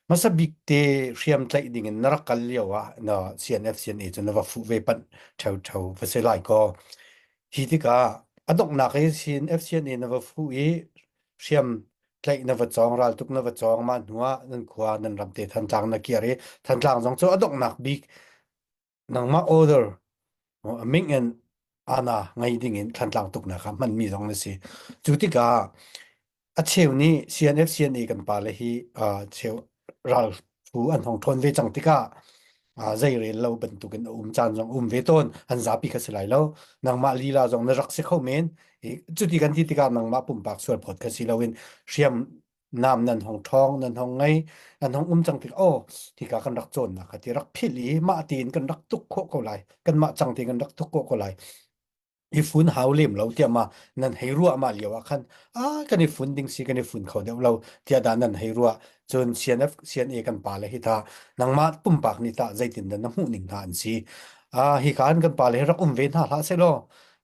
Hmasa bik te hriam tlaih ding in na rak kal lio ah na CNF CNA cu na va fuh ve panh ṭheo ṭheo va si lai kaw hi tikah a donghnak i CNF CNA na va fuh i hriam tlaih na va cawng raltuk na va cawng mah hnu ah nan khua nan ram te Thantlang na kir i Thantlang zong cu a donghnak bik nangmah order a ming in ana ngei ding in Thantlang tuknak ah hmanmi zong na si. Cu tikah a cheu nih CNF CNA kan pale hi cheu ral phu an hong ṭhawn ve cang tikah zei rel lo bantukin a um caan zong um ve tawn an zapi kha si lai lo nangmah lila zong na rak si kho men cuti kan ti tikah nangmah pumpak sual phawt kha si loin hriam nam nan hong ṭhawng nan hong ngei nan hong um cang tik oh hika kan rak cawnnak kha ti rak philh i mah tiin kan rak tuk khawh ko lai kanmah cang tein kan rak tuk khawh ko lai i fun hau lem lo tiah ma nan hei ruah mah lio ah khan a kan i fun ding si kan i fun kho deuh lo tiah dah nan hei ruah cun CNF CNA kan pa le hi ta nangmah pumpak nih tah zeitin dah na hmuh ning hna an si a hi khan kan pa le hi rak um ve hna hlah seh law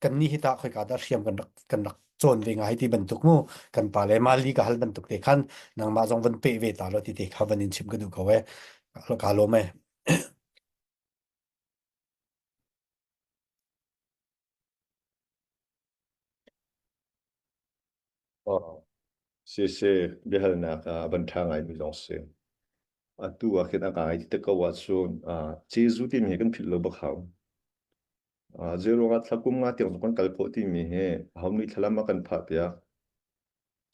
kan nih hi tah khoika dah hriam kan rak kan rak cawn ve ngai ti bantuk mu kan pa le mali ka hal bantuk te khan nangmah zong van pe ve ta lo ti te kha van in chim ka duh ko e ka lawm e Oh, si si biahalnak ah van ṭha ngaimi zong si. Atu ah khin a ngai ti te ko ahcun ah Jesuh timi hi kan philh lo bak hau. Ah, zei ruangah thla kum nga tiang zong kan kal khawh timi hi ho nih thlalam a kan phah piak.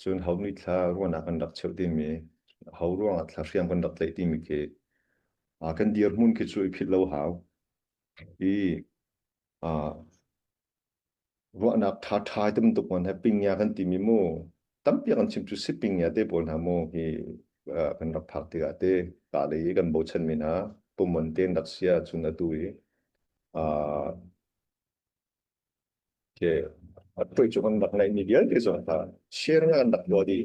Cun ho nih thla ruahnak kan rak cheuh timi, ho ruangah thla hriam kan rak tlaih timi khi ah kan dirhmun khi cu i philh lo hau. I ah ruahnak ṭhaṭha ti bantuk hmanh he pingya kan timi mu tampi kan chim cu si pingya te pawl hna mu hi kan rak phak tikah te ka lei i kan bochan mi hna pumon te rak sia cun atu i ke atuai cu kan rak ngeih mi vialte zong kha share nga kan rak tuah dih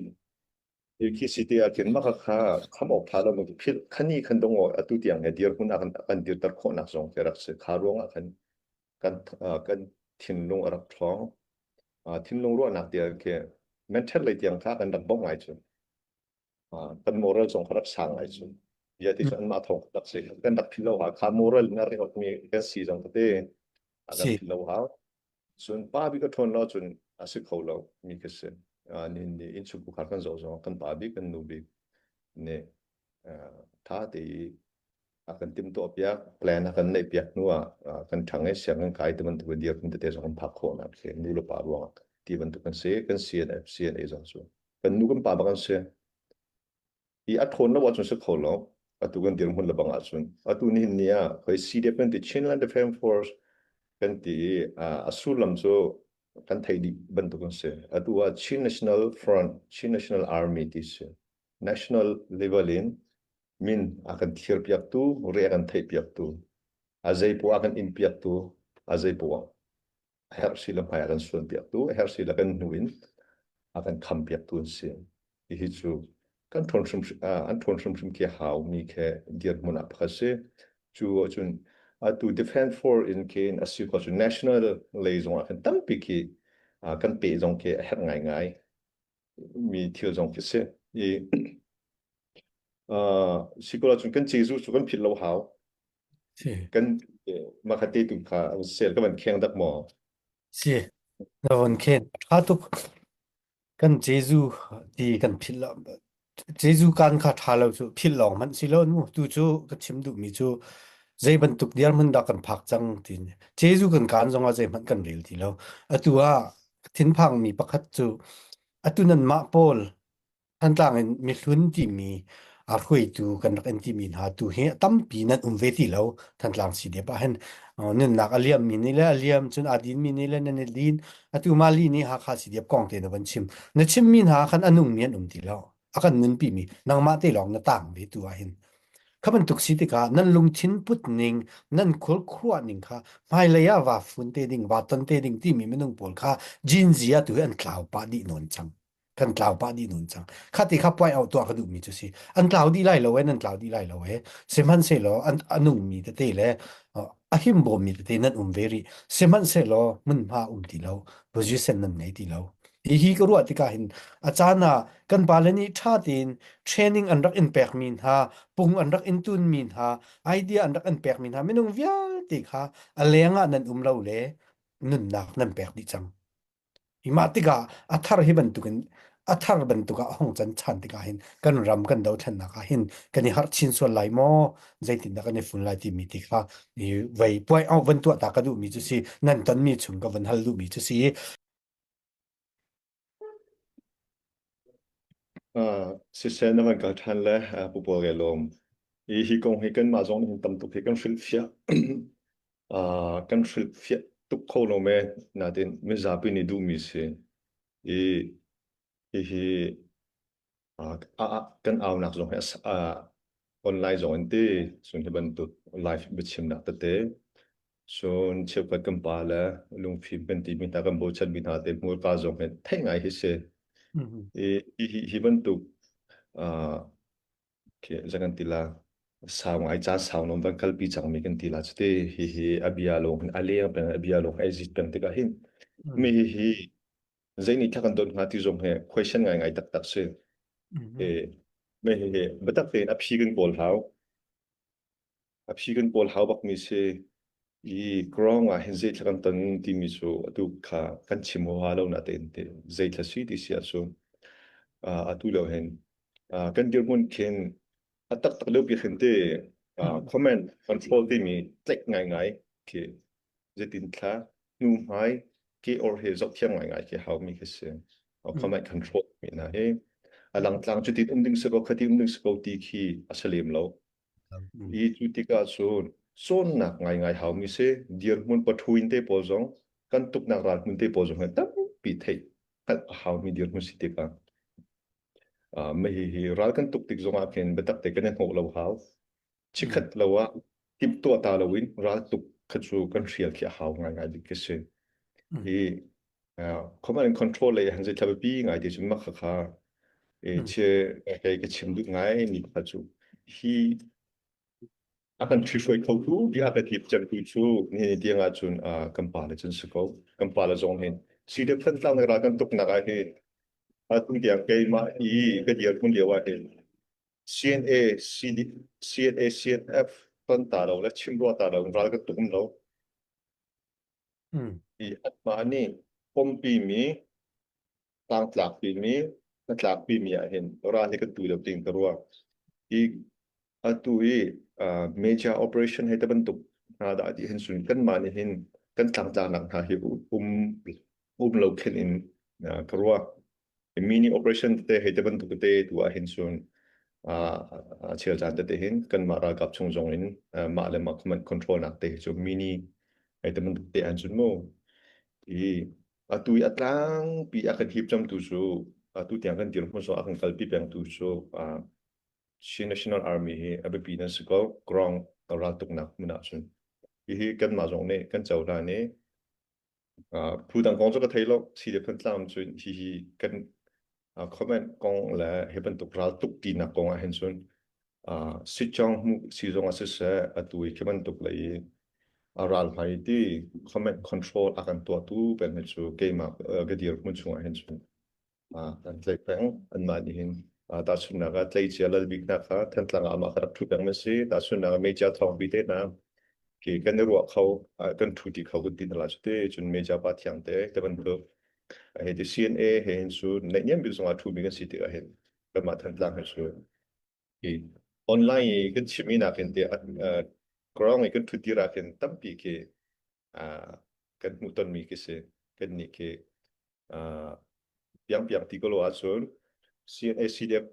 hi khi si te ah khin maka kha kham awk tha lo mu phil khani khan dong atu tiang he dir hun a kan kan dirter khawhnak zong khi rak si kha ruang ah khan kan kan thinlung a rak ṭhawng. Thinlung ruahnak tiang khi mental lei tiang kha kan rak bawmh ngai cu. Kan moral zong kha rak sang ngai cu. Bia ti cu anmah thawng rak si. Kan rak philh lo ha kha moral na rak mi kan si zong tete a kan philh lo hau. Cun pa bik a ṭhawn lo cun a si kho lo mi ka si. Nihin ni innchungkhar kan zoh zong kan pa bik kan nu bik nih ṭha te i a kan timhtuahpiak, plan a kan neihpiak hnu ah kan ṭhang i sianginn kai ti bantuk in dirhmun tete zong kan phak khawhnak khi nu le pa ruangah ti bantuk kan si. Kan CNF, CNA zong cu kan nu kan pa bak an si. I a ṭhawn lo ahcun si kho lo. Atu kan dirhmun le bang ahcun. Atu nihin ni ah khoi CDF kan ti Chinland Defense Force kan ti i a sullam cu kan theih dih bantuk an si. Atu ah Chin National Front, Chin National Army ti si. National level in min a kan thirpiaktu, re a kan theihpiaktu, a zeipoah a kan inpiaktu, a zeipoah a herh si le hmai a kan suanpiaktu, a herh si le kan hnu in a kan khampiaktu an si. Hihi cu kan ṭhawn hrim an ṭhawn hrimhrim khi hau mi khi dirhmun ah pakhat si. Cu ahcun atu defense for in khin a si ko cu national lei zong ah khin tampi khi kan peh zong khi a herh ngaingai mi thil zong khi si. I sikul ahcun kan Jesuh cu kan philh lo hau. Si. Kan mah kha te tu kha sel ka van kheng dak maw? Si. Na von khen. Tha tuk. Kan Jesuh ti kan philh lo. Jesuh kan kha tha lo cu philh lawng hmanh si lo mu. Tu cu ka chim duh mi cu zei bantuk dirhmun dah kan phak cang tin. Jesuh kan kaan zong ah zeihmanh kan rel ti lo. Atu ah thinphang mi pakhat cu atu nan mah pawl Thantlang in mihlun timi a hruaitu kan rak in timi hna tu hi tampi nan um ve ti lo Thantlang CDF ah hin nunnak a liam mi nih le a liam cun aa din mi nih le nan i din atu Mali nih Hakha CDF kong te na van chim na chim mi hna khan a nung mi an um ti lo a kan nunpi mi nangmah te lawng na tang ve tu ah hin kha bantuk si tikah nan lungthin put ning nan khul khuah ning kha hmailei ah va fun te ding va ton te ding timi minung pawl kha jinzia tu hi an tlau pah dih nawn cang kan tlau pah dih nun cang kha ti kha point out tuah ka duhmi cu si an tlau dih lai lo e nan tlau dih lai lo e sihmanhsehlaw an a nungmi tete le a himbawmmi tete nan um ve rih sihmanhsehlaw hmunhma um ti lo position nan ngei ti lo. Hihi ka ruah tikah hin a caan ah kan pale nih ṭha tein training an rak in pekmi hna, pung an rak in tunmi hna, idea an rak in pekmi hna minung vialte kha a leng ah nan um lo le nunnak nan pek dih cang. Hi mah tikah a thar hi bantukin a thar bantuk ah a hung can ṭhan tikah hin kan ram kan dothlennak ah hin kan i harh chin sual lai maw zeitindah kan i fun lai timi ti kha i vei puai au van tuah ta ka duhmi cu si nan tonmi chung ka van hal duhmi cu si. Siseh na van kal ṭhan le Pu Paul ke lawm. Hi hi kong hi kanmah zong nih hin tam tuk hi kan hrilhfiah kan hrilhfiah tuk kho lo me natin mizapi nih duhmi si. I hihi kan aunak zong hi online zong in ti cun hi bantuk live biachimnak tete cun cheukhat kan pa le lungfim kan timi hna kan bochanmi hna te hmurka zong hi theih ngai hi si. Hi hi hi bantuk khi za kan ti la sau ngai caan sau nawn van kalpi cangmi kan ti la cuti hi hi a bia lawng hin a leng peng a bia lawng ai zit peng tikah hin mi hi hi zei nih thla kan don hnga ti zong he question ngai ngai taktak si. E me hi hi biatak tein a phi kan kawl hau a phi kan kawl hau bak mi si i ground ah hin zei thla kan ton timi cu atu kha kan chim huaha lo na tein te zei thla si ti si ahcun atu lo hin kan dirhmun khin a taktak lio pi khin te comment control timi tlaih ngaingai khi zeitin thla hnu hmai ke or he zoh thiam ngaingai khi hau mi khi si. Comment control mi na hi a langtlang cutin um ding si ko khati um ding si ko ti khi a si lem lo. I cu tikah cun cawnnak ngaingai hau mi si dirhmun pathuin te pawl zong kan tuknak ral hmun te pawl zong hi tampi theih hngalh a hau mi dirhmun si tikah mah hihi ral kan tuk tik zongah khin biatak te kan i hnawh lo hau. Chikkhat lo ah timhtuah ta loin ral tuk kha cu kan hrial khi a hau ngaingai bik khi si. Hi command and control lei han zeithla biapi ngai ti cun mah khakha e che kei ka chim duh ngai mi kha cu hi a kan ṭhihruai khotu bia ka tip cemtu cu nihin tiang ah cun kan pa le cun si ko. Kan pa le zong hin CDF Thantlang le ral kan tuknak ah hin atu tiang keimah i ka dirhmun lio ah hin CNA, CD, CNA, CNF ton ta lo le chim rua ta lo ral kan tuk um lo. I anmah nih pompi mi tlangtlakpi mi hnatlakpi mi ah hin ral hi kan tu deuh ding ka ruah. Hi atu i major operation hei te bantuk hna dah ti hin sun kanmah nih hin kan tlangtlaknak hna hi um um lo khin in ka ruah. Mini operation tete hei te bantuk tete tu ah hin sun chel caan tete hin kanmah ralkap chung zong in mah le mah command control nak te hi cu mini hei te bantuk te an cun mu. I Atu i a tlangpi a kan hip camtu cu atu tiang kan dirhmun zong a kan kalpi pengtu cu Chin National Army hi a biapi nan si ko ground raltuknak hmun ah cun. Hihi kanmah zong nih kan cohlan i phu dang kong cu ka thei lo si le Thantlang cu hihi kan comment kong le hi bantuk raltuk tinak kong ah hin cun Sitcawng hmuh si zong ah siseh atu i khi bantuk lei i a ral hmai ti comment control a kan tuahtu peng hi cu keimah ka dirhmun chungah hin cun an tlaih peng anmah nih hin tahchunhnak ah tleicia lalbik hna kha Thantlang ah amah kha rak ṭhu peng na si tahchunhnak ah mecia thawngpi te hna khi kan i ruah kho kan ṭhu ti kho kan ti hna la cu ti cun mecia pa thiang te te bantuk hei ti CNA he hin cu naihniam bik zongah ṭhumi kan si tikah hin kanmah Thantlang hi cu hi online i kan chimmi nakin te ground i kan ṭhut dir ah khin tampi khi kan hmuhtonmi khi si kan nih khi piangpiang ti ko lo ahcun CNA CDF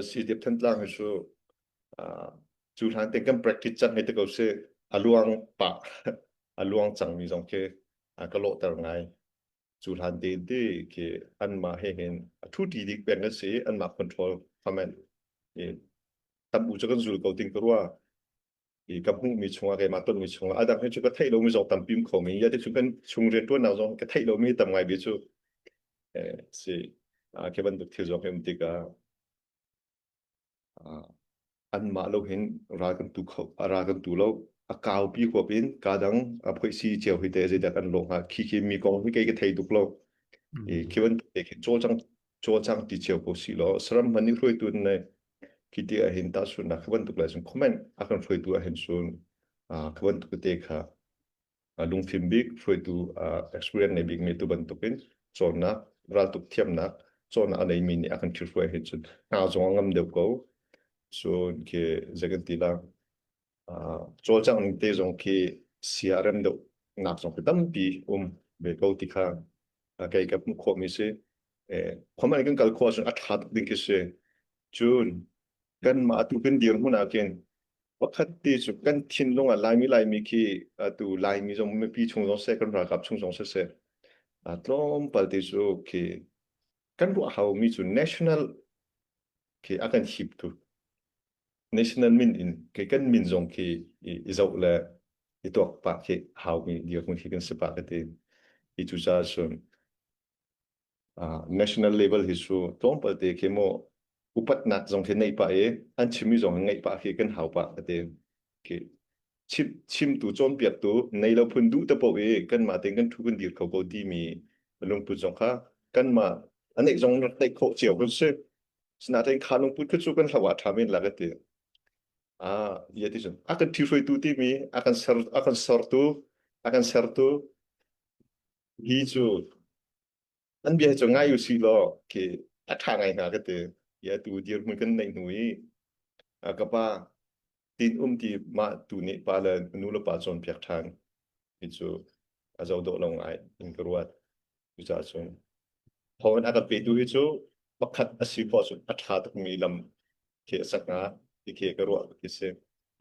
CDF Thantlang hi cu cu hlan te kan practice cang hei te ko si a luang pah a luang cangmi zong khi ka lawhter ngai. Cu hlan te te khi anmah he hin a thu ṭi dik peng an si anmah control comment i tam u cu kan zul ko ting ka rua i ka hmuhmi chungah keimah tonmi chungah a dang hi cu ka theih lomi zong tampi um kho mi ya te cu kan chung rianṭuannak zong ka theih lomi tam ngai bi cu si khi bantuk thil zong hi um tikah Anmah lo hin ral kan tu kho ral kan tu lo. A kaupi huap in ka dang a phoihsi cio hi te zeidah kan lawh hnga. Khi khi mi kong hi kei ka thei tuk lo. I khi bantuk te khi cawlcang cawlcang ti cio ko si law saram hman nih hruaitu ne khi ti ah hin tahchunhnak khi bantuk lai cun comment a kan hruaitu ah hin cun khi bantuk te kha lungfim bik hruaitu experience nei bik mi tu bantukin cawnnak raltuk thiamnak cawnnak a neimi nih a kan ṭhithruai hin cun hna zong a ngam deuh ko cun khi zei kan ti la cawlcangh ning te zong khi sia rem deuh nak zong khi tampi um ve ko ti kha kei ka hmuh khawhmi si. Khuaman kan kal khawh ahcun a ṭha tuk ding khi si. Cun kanmah atu kan dirhmun ah khin pakhat ti cu kan thinlung ah Laimi Laimi khi atu Laimi zong mipi chung zong seh kan ralkap chung zong siseh tlawmpal te cu khi kan ruah haumi cu national khi a kan hiptu national min in khi kan min zong khi i zoh le i tuak pah khi haumi dirhmun khi kan si pah ka ti. Hi cucaah cun national level hi cu tlawmpal te khi mu upatnak zong khi neih pah i an chimmi zong hi ngaih pah khi kan hau pah ka ti. Khi chim chimtu cawnpiaktu nei lo phun duh te paoh i kanmah tein kan thu kan dir kho ko timi lungput zong kha kanmah a neih zong rak neih khawh cio kan si. Sinain kha lungput kha cu kan hlo ah ṭha men la ka ti. Ah, ia ti cun a kan ṭhihruaitu timi a kan ser a kan sertu a kan sertu hi cu an bia hi cu ngai u sih law khi a ṭha ngai hnga ka ti. Ia tu dirhmun kan neih hnu i ka pa tin um ti mah tu nih pa le nu le pa cawnpiak ṭhan hi cu a zo dawh lo ngai in ka ruat. Cucaah cun Thawngin a kan petu hi cu pakhat a si khawh cun a ṭha tukmi lam khi a sak hnga ti khi ka ruah khi si.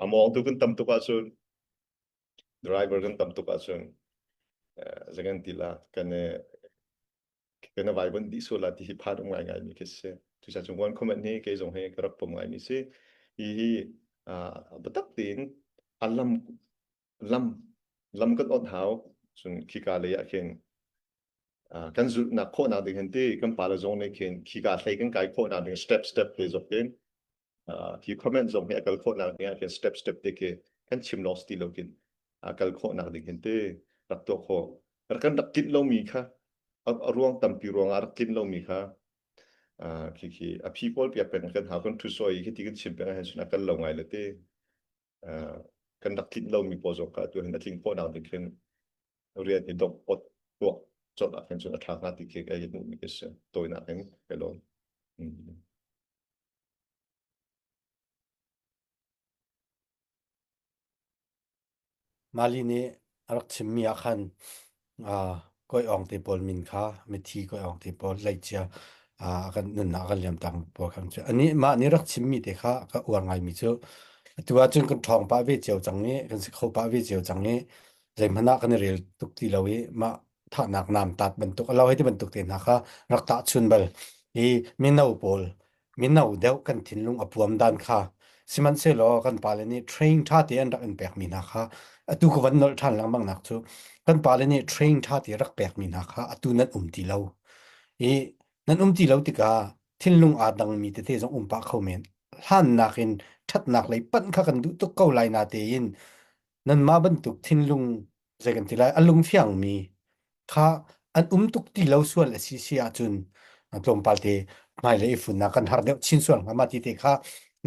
A mawngtu kan tam tuk ahcun driver kan tam tuk ahcun zekan ti la kan kan i vaivuanh dih sual la ti hi phan um ngaingai mi khi si. Cucaah cun one comment hi kei zong hi ka rak pom ngaimi si. Hi hi biatak tein a lam lam lam kan ot hau cun khika lei ah khin kan zulhnak khawhnak ding hin ti kan pale zong nih khin khika hlei kan kai khawhnak ding step step te zok hin hi comment zong hi a kal khawhnak ding ah khin step step te khi kan chim lawng si ti lo khin a kal khawhnak ding hin ti rak tuah khawh rak kan rak tlinh lomi kha a ruang tampi ruangah rak tlinh lomi kha khi khi a phi pawl piak peng kan hau kan thu soi khi ti kan chim peng ah cun a kal lo ngai le ti kan rak tlinh lomi pawl zong kha atu hin a tling khawhnak ding khin rian hi dok pot tuah colh ah khin cun a ṭha hnga ti khi kai hmuhmi khi si tawinak in kai lawm. Mali nih a rak chimmi ah khan Kawi Awng te pawl min kha mithi Kawi Awng te pawl tleicia kan nunnak a kan liamtak pawl kha cu anih mah nih rak chimmi te kha ka uar ngaimi cu atu ahcun kan ṭhawng pah ve cio cang i kan si kho pah ve cio cang i zeihmanh ah kan i rel tuk ti lo i mah thahnak naam tat bantuk a lo hei ti bantuk te hna kha rak tahchun bal i mino pawl mino deuh kan thinlung a puam dan kha sihmanhsehlaw kan pale nih train ṭha te an rak in pekmi hna kha atu ka van nolh ṭhan lengmang nak cu kan pale nih train ṭha te rak pekmi hna kha atu nan um ti lo i nan um ti lo tikah thinlung aa dangmi tete zong um pah kho men hlan nakin ṭhatnak lei panh kha kan duh tuk ko lai na tein nanmah bantuk thinlung zei kan ti lai a lungfiangmi kha an um tuk ti lo sual a si si ahcun tlawmpal te hmailei i funnak kan har deuh chin sual hnga ma ti te kha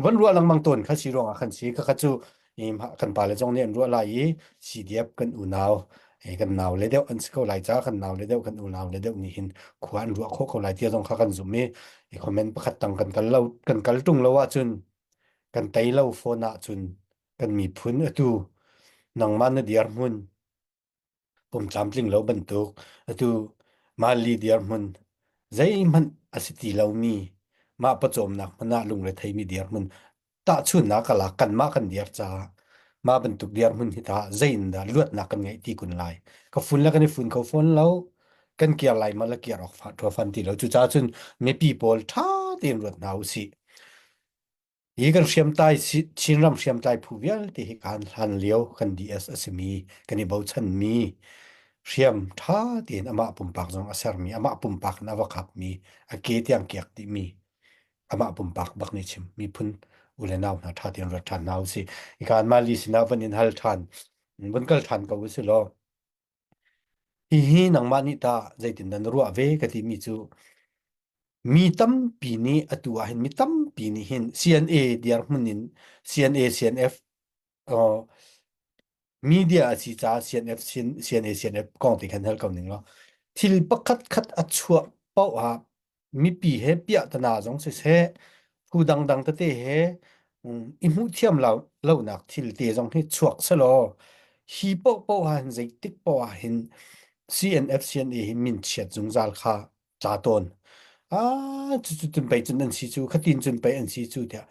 van ruah lengmang tawn kha si ruangah khan si kha kha cu kan pale zong nih an ruah lai i CDF kan unau kan nau le deuh an si ko lai ca kan nau le deuh kan unau le deuh nih hin khua an ruah khawh ko lai tia zong kha kan zum i i comment pakhat tang kan kal lo kan kal tung lo ahcun kan tei lo phone ahcun kan miphun atu nangmah na dirhmun pum tlamtling lo bantuk atu Mali dirhmun zeihmanh a si ti lomi mah pawcawmnak hmanh ah lungretheimi dirhmun tahchunnak ka lak kanmah kan dir caah mah bantuk dirhmun hi tah zei in dah luatnak kan ngeih ti kun lai ka fun le kan i fun kho fawn lo kan kir lai ma le kir awk fa ṭhua fan ti lo cucaah cun mipi pawl ṭha tein ruat hna usih Hi kan hriamtlai Chinram hriamtlai phu vialte hi kan hlan lio kan DS a simi kan i bochanmi hriam ṭha tein amah pumpak zong a sermi amah pumpak in a va kapmi a ke tiang kiak dihmi amah pumpak bak nih chim miphun u le nau hna ṭha tein ruat ṭhan hna usih. Hika an mah li sinah van in hal ṭhan van kal ṭhan ko usih law. Hihi nangmah nih tah zeitindah na ruah ve ka timi cu mi tampi nih atu ah hin mi tampi nih hin CNA dirhmun in CNA CNF uh, media a si caah CNF CNA CNF kong ti khan hal ko ning law thil pakhat khat a chuah paoh ah mipi he piahtana zong siseh phu dangdang tete he i hmuh thiam lo lonak thil te zong hi chuak selaw hi paohpaoh ah hin zeitik paoh ah hin CNF CNA hi min chiat zungzal kha tla tawn. Ah, cu cun pei cun an si cu, khatin cun pei an si cu tiah.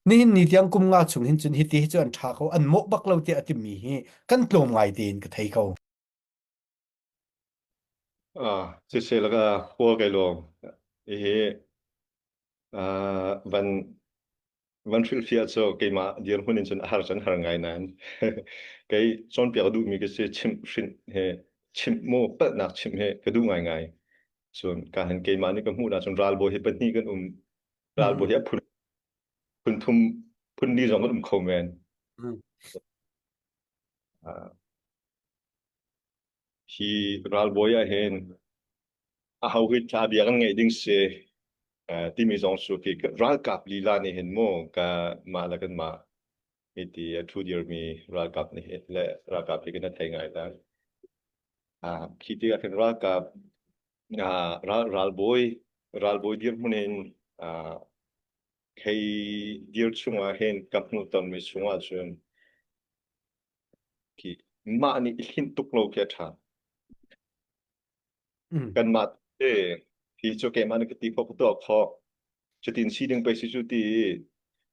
Nihin ni tiang kum nga chung hin cun hiti hi cu an ṭha ko, an mawh bak lo tiah a timi hi kan tlawm ngai tein ka thei ko. Ah, siseh laka khua kai lawm. Hihi ah, van van hrilhfiah cu keimah dirhmun in cun a har cun har ngai nain kei cawnpiak duhmi ka si chimh hrinh he chimh mu palhnak chimh he ka duh ngaingai. Cun ka hin keimah nih ka hmuh ahcun ralbawi hi pahnih kan um. Ralbawi hi a phun phun thum phun li zong kan um kho men. Ah, hi ralbawi ah hin aho hi thla bia kan ngeih ding si timi zong cu khi ralkap lila nih hin mu ka mah le kan mah hi ti a thu dirmi ralkap nih hin le ralkap hi kan thei ngai la khi tikah khin ralkap ral ralbawi ralbawi dirhmun in khei dir chungah hin ka hmuh tonmi chungah cun Khi mah nih i hlinh tuk lo khi a ṭha. Kanmah te hi cu keimah nih ka ti khawh ka tuah khawh. Cutin si ding pei si cu ti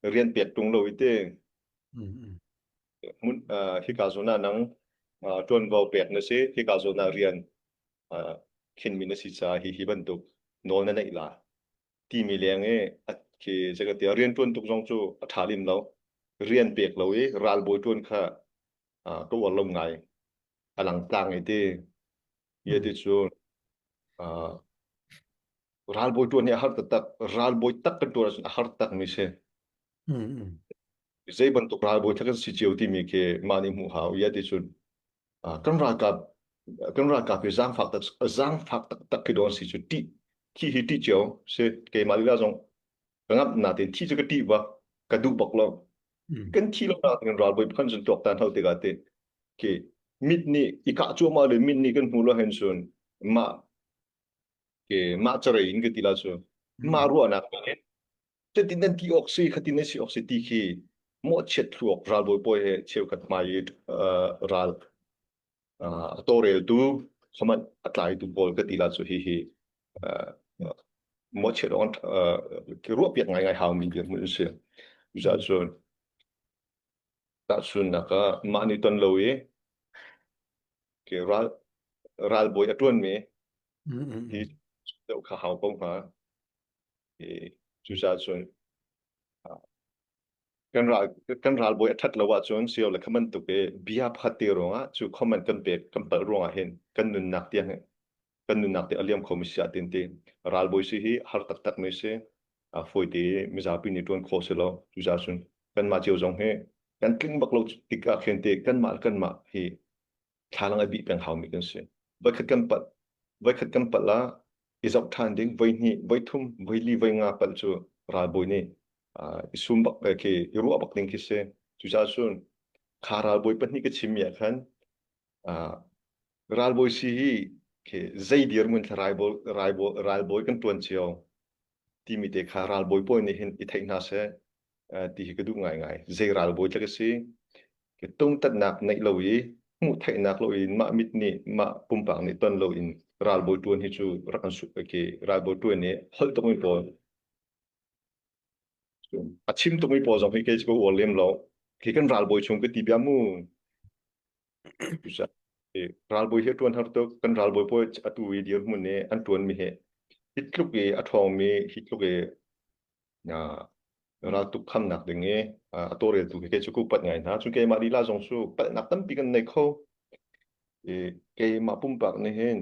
i rian pek ṭung lo i ti. Hmun hika zawn ah nang ṭuanvo pek na si, hika zawn ah rian khinmi na si caah hi hi bantuk nawl na neih la timi leng i khi zeikatiah rian ṭuan tuk zong cu a ṭha lim lo. Rian pek lo i ralbawi ṭuan kha ka uar lo ngai. A lang tlang i ti. Hi ti cu ralbawi ṭuan hi a har taktak. Ralbawi tak kan ṭuan ahcun a har taktak mi si. Zei bantuk ralbawi thak kan si cio timi khi mah nih hmuh hau. Ia ti cun kan ralkap kan ralkap hi zaangfak tak zaangfak taktak khi dawn si cu ṭih thi hi ṭih cio si keimah lila zong ka ngamh natein thi cu ka ṭih bak ka duh bak lo kan thi lo nak kan ralbawi pakhat cun tuaktan hau tikah te khi mit nih i kah cuahmah le mit nih kan hmu lo hen cun mah ke mah carei in ka ti la cu mah ruahnak nih cutin nan ti awk si khatin nan si awk si ti khi mawhchiat thluak ralbawi pawi he cheukhat hmai i ral a tawlreltu khaman a tlaitu pawl ka ti la cu hi hi mawhchiat awk ruahpiak ngaingai haumi dirhmun an si. Cucaah cun tahchunhnak ah mah nih ton lo i ke ral ralbawi a ṭuanmi hi deuh kha hau ko hnga. Cucaah cun kan ral kan ralbawi a ṭhat lo ahcun sio le kha bantuk i bia pakhat te ruangah cu comment kan pek kan palh ruangah hin kan nunnak tiang kan nunnak te a liam khomi si ah tin ti ralbawi si hi har taktak mi si a fawi te mizapi nih ṭuan khawh si lo cucaah cun kanmah cio zong hi kan tling bak lo tik ah khin te kanmah kanmah hi thlalang a bih peng haumi kan si. Voikhat kan palh, voikhat kan palh ah i zoh ṭhan ding voi hnih, voi thum, voi li, voi nga palh cu ralbawi nih i sum bak khi i ruah bak ding khi si. Cucaah cun kha ralbawi pahnih ka chimmi ah khan ralbawi si hi khi zei dirhmun thla ralbawi ralbawi kan ṭuan cio timi te kha ralbawi pawl nih hin i theih hna seh ti hi ka duh ngaingai. Zei ralbawi tlak a si, tungtatnak neih lo i hmuh theihnak lo in mah mit nih mah pumpak nih ton lo in ralbawi ṭuan hi cu rak kan khi ralbawi ṭuan i holh tukmi pawl a chim tukmi pawl zong hi kei cu ka uar lem lo. Khi kan ralbawi chung ka ti bia mu. Ralbawi hi a ṭuan har tuk. Kan ralbawi pawl atu i dirhmun i an ṭuanmi hi hi tluk i a ṭhawngmi hi tluk i raltuk khamnak ding i a tawlreltu khi kei cu ka upat ngai hna. Cun keimah lila zong cu palhnak tampi kan nei kho. I keimah pumpak nih hin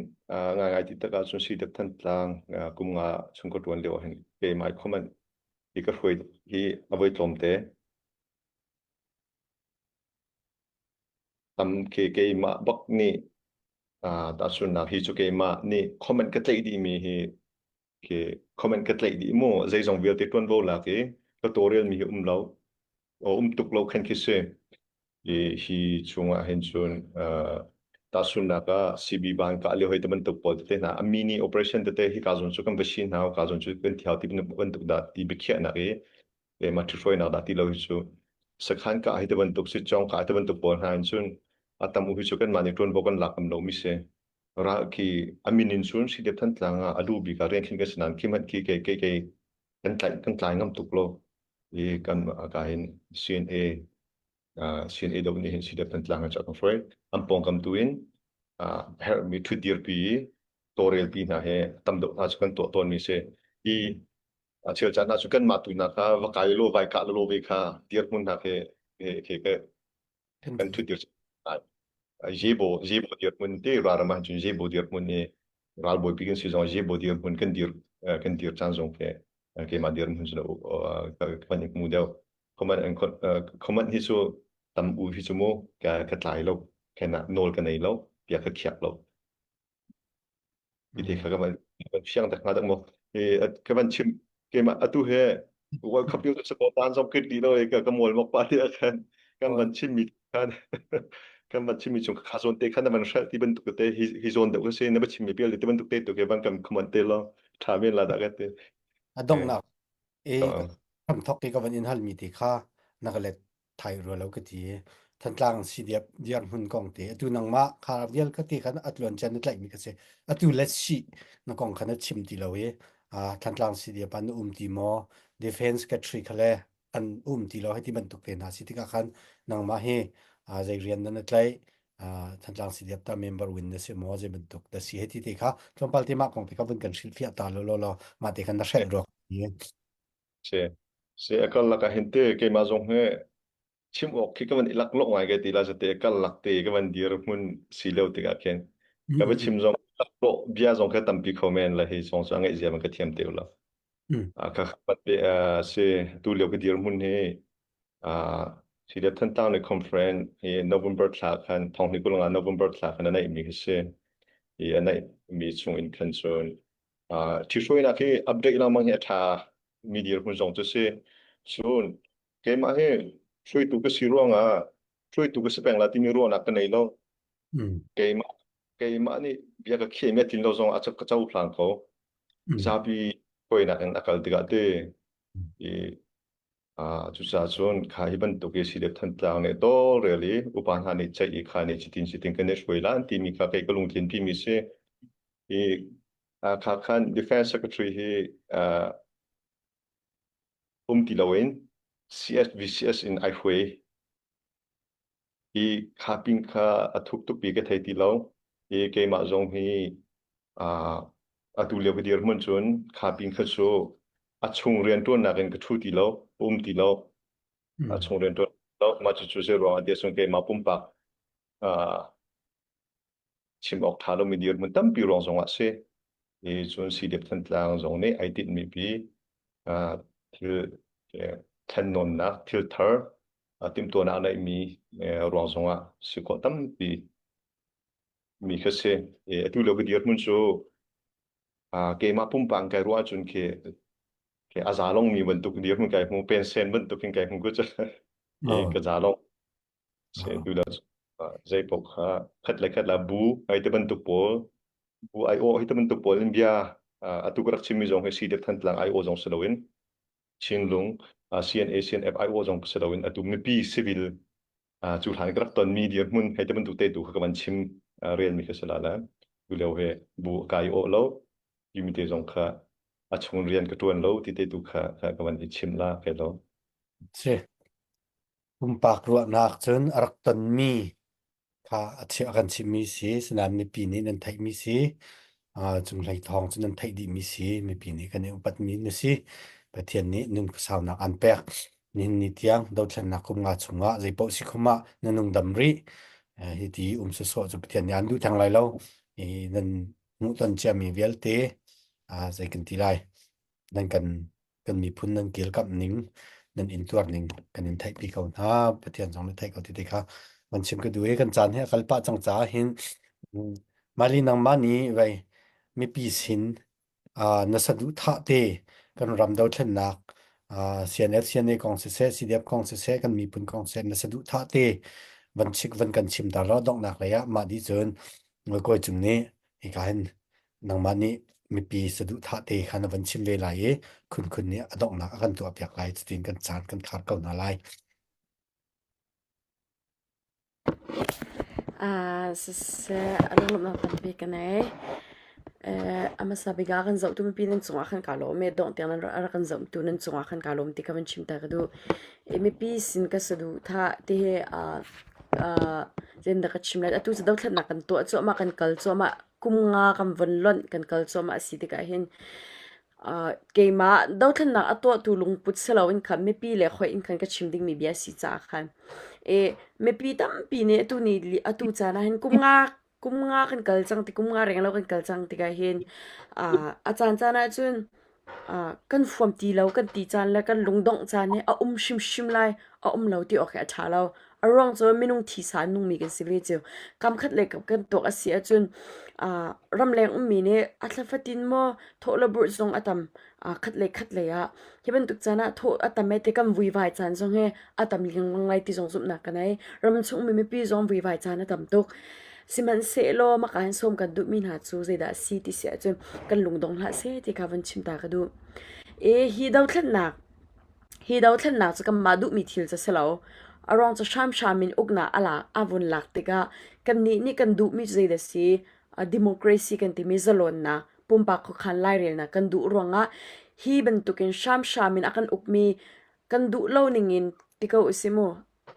ngaingai ti tak ahcun Sidep Thantlang kum nga chung ka ṭuan lio ah hin keimah i comment hi ka hruai hi a voi tlawmte. Tam khi keimah bak nih. Tahchunhnak hi cu keimah nih comment ka tlaih dihmi hi khi comment ka tlaih dih mu zeizong vialte ṭuanvo lak i ka tawlrelmi hi um lo um tuk lo khan khi si. I hi chungah hin cun tahchunhnak ah CB ban kah lio hei ti bantuk pawl tete hna a mini operation tete hi ka zawn cu kan va si hna ka zawn cu kan thiao ti bantuk dah ti biakhiahnak i keimah ṭhithruainak dah ti lo hi cu sakhan kah hi ti bantuk si cawng kah ti bantuk pawl hna in cun a tam u hi cu kanmah nih ṭuanvo kan lak ngam lomi si. Ral khi a min in cun Sidep Thantlang ah a lu bik ah rian khin kan si nain khi hmanh khi kei kei kei kan tlaih kan tlai ngam tuk lo. I kan ka hin CNA CNA do nih hin Sidep Thantlang ah kan hruai. An pawngkam tu in herhmi ṭhutdirpi tawlrelpi hna he tam deuh hna cu kan tuah tawnmi si. I a cheu caan ah cu kanmah tu hna kha va kai law vai kah law ve kha dirhmun hna khi khi khi kan thut dir jebo jebo dirhmun te ralram ah cun jebo dirhmun i ralbawi pi kan si zong jebo dirhmun kan dir kan dir caan zong khi keimah dirhmun cu kan i hmu deuh comment comment hi cu tam u hi cu mu ka ka tlai lo kena nawl ka nei lo bia ka khiak lo Ti kha ka van fiang tak hnga dak maw. Ka van chim keimah atu he World Cup yo sa ko tan zong kit di lo ka ka mual mok pa ti khan kan van chim mi khan kan van chim mi chung kha zon te khan na van hrel ti bantuk te hi hi zon deuh ka si na va chim mi pial ti bantuk te tu ke van kan comment te lo tha men la da ka te. A donghnak e kam thok ke ka van in hal mi te kha na ka let thai rua lo ka ti. Thantlang CDF dirhmun kong te atu nangmah kha vial ka ti khan atluan chan na tlaih mi ka si. Atu let si na kong khan na chim ti lo i Thantlang CDF an um ti maw Defense Secretary kha le an um ti lo hei ti bantuk te hna si tikah khan nangmah hi zei rian na na tlaih Thantlang CDF ta member win na si maw zei bantuk da si hei ti te kha tlawmpal te mah kong te kha vun kan hrilhfiah ta lo lo lo mah te khan na hrelh ruak. Si. Si a karlak ah hin te keimah zong hi chim awk khi ka van i laklawh ngai ka ti la te karlak te ka van dir hmun si lio tikah khin ka va chim zong laklawh bia zong kha tampi kho men la hi song cu a ngaih zia man ka thiam te lo. Ka khat te si tu lio ka dir hmun hi si le Thantlang le conference hi November thla khan thong ni kulanga November thla khan a neih mi khi si. I a neih mi chung in khan cun Ṭhihruainak hi update lengmang hi a ṭha mi dirhmun zong cu si. Cun keimah hi hruaitu ka si ruangah hruaitu ka si peng la timi ruahnak ka nei lo. Keimah keimah nih bia ka khiahmi a tlin lo zong ah ka cohlang ko. Zapi hruainak in a kal tikah te i cucaah cun kha hi bantuk i si le Thantlang nih tawlrel i upa hna nih ceih i kha nih cutin cutin kan i hruai lan timi kha kei ka lungtlin pimi si. Hi kha khan Defense Secretary hi um ti loin CSVCS in ai hruai. Hi kha pin kha a thuk tukpi ka thei ti lo. Hi keimah zong hi atu lio ka dirhmun cun kha pin kha cu a chung rianṭuannak in ka ṭhu ti lo, um ti lo. A chung rianṭuan lo. Mah cucu zei ruangah tiah cun keimah pumpak chim awk ṭha lomi dirhmun tampi ruang zongah a si. I cun CDF Thantlang zong nih ai tinhmi pi thil thlennawnnak thil thar timhtuahnak a neihmi ruang zongah si khawh tampi mi kha si. Atu lio ka dirhmun cu keimah pumpak kai ruah ahcun khi khi a za longmi bantuk dirhmun kai hmu pensen bantuk in kai hmu ku cu ka za long. Tu le zei paoh kha khat le khat la bu ai te bantuk pawl bu ai aw hi te bantuk pawl in bia atu ka rak chimmi zong hi CDF Thantlang ai aw zong si loin Chinlung CNA CNF ai aw zong si loin atu mipi civil cu hlan ka rak tonmi dirhmun hei te bantuk te tu kha ka van chim relmi kha si la la tu lio he bu kai aw lo timi te zong kha a chung rian ka tuan lo ti te tu kha ka van i chim la kai lo Si. Pumpak ruahnak cun a rak tonmi kha a a kan chimhmi si. Sinain mipi nih nan theihmi si. Cunghlei thawng cu nan theih dihmi si. Mipi nih kan i upatmi na si. Pathian nih nun khuasaunak an pek. Nihin ni tiang dothlennak kum nga chungah zeipaoh si khum ah na nung dam rih. Hi ti um sawsawh cu Pathian nih aan duh theng lai lo. Hi nan hmuhton ciami vialte zei kan ti lai. Nan kan kan miphun nan kilkamh ning nan intuar ning kan in theihpi ko hna Pathian zong nih theih ko ti te kha van chim ka duh i kan caan hi a kal pah cang caah hin. Mali nangmah nih vei mipi sin na saduhthah te kan ram dothlennak CNF CNA kong siseh CDF kong siseh kan miphun kong siseh na saduhthah te van chik van kan chim ta law donghnak lei ah mah dih cun Kawi Cung nih hika hin nangmah nih mipi saduhthah te kha na van chim ve lai i Khun Khun nih a donghnak a kan tuah piak lai cutin kan caan kan khar ko hna lai. Siseh lunglawmhnak tampi ka nei. A hmasa bik ah kan zohtu mipi nan cungah khan kaa lawm i dongh tiang nan a rak kan zohtu nan cungah khan kaa lawm ti kha van chim ta ka duh. I mipi sin ka saduhthah ti hi zeitindah ka chim lai. Atu cu dothlatnak kan tuah cuahmah, kan kal cuahmah. Kum nga kan von lonh kan kal cuahmah a si tikah hin Keimah dothlennak a tuahtu lungput si loin khan mipi le khoi in khan ka chim dingmi bia a si caah khan mipi tampi nih atu ni atu caan ah hin kum nga kum nga kan kal cang ti kum nga reng lo kan kal cang tikah hin a caan caan ah cun kan fuam ti lo kan ti caan le kan lungdongh caan hi a um hrimhrim lai a um lo ti awk hi a ṭha lo. A ruang cu minung thisa an nungmi kan si ve cio. Kamkhat le kam kan tuak a si ahcun ramleng ummi nih a thla fatin maw thawh le burh zong a tam khat le khat lei ah hi bantuk caan ah thawh a tam e ti kan vuivai caan zong hi a tam lengmang lai ti zong zumhnak ka nei. Ramchung mi mipi zong vuivai caan a tam tuk. Sihmanhsehlaw maka hin sawm kan duhmi hna cu zeidah a si ti si ahcun kan lungdong hlah seh ti kha van chim ta ka duh. E hi dothlennak Hi dothlennak cu kanmah duhmi thil cu a si lo. A ruang cu hramhram in uknak a lak a vun lak tikah kannih nih kan duhmi cu zeidah a si? Democracy kan timi zalawnnak, pumpak khuakhan lairelnak kan duh ruangah hi bantukin hramhram in a kan ukmi kan duh lo ningin ti ko usih mu.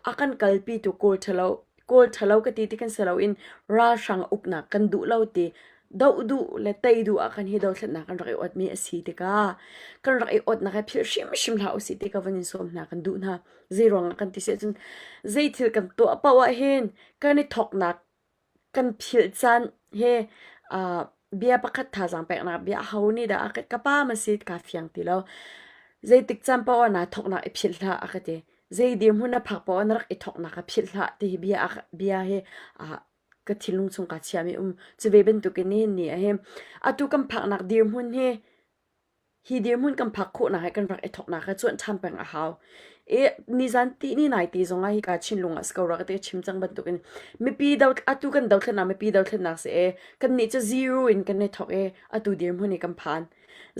A kan kalpitu Kawl ṭhalo Kawl ṭhalo ka ti ti kan si loin ralhrang uknak kan duh lo ti doh duh le tei duh ah khan hi dothlatnak kan rak i otmi a si tikah kan rak i otnak hi philh hrimhrim hlah usih ti ka van in sawm hna kan duh hna. Zeiruangah kan ti si ahcun zeithil kan tuah paoh ah hin kan i thawknak Kan philh caan hi bia pakhat thazaang peknak bia aho nih dah a ka ka pa ma si kaa fiang ti lo. Zeitik caan paoh ah naa thawknak i philh hlah a ka ti. Zei dirhmun na phak paoh ah na rak i thawknak kha philh hlah ti hi bia bia hi ka thinlung chung kaa chiahmi um. Cu ve bantukin nihin ni ah hin atu kan phaknak dirhmun hi Hi dirhmun kan phak khawhnak he kan rak i thawknak he cuanh ṭhan peng a hau. I nizan ti ni nai ti zongah hika Chinlung ah si ko rua ka ti ka chim cang bantukin mipi do atu kan dothlennak mipi dothlennak si e kannih cu zero in kan i thawk i atu dirhmun hi kan phan.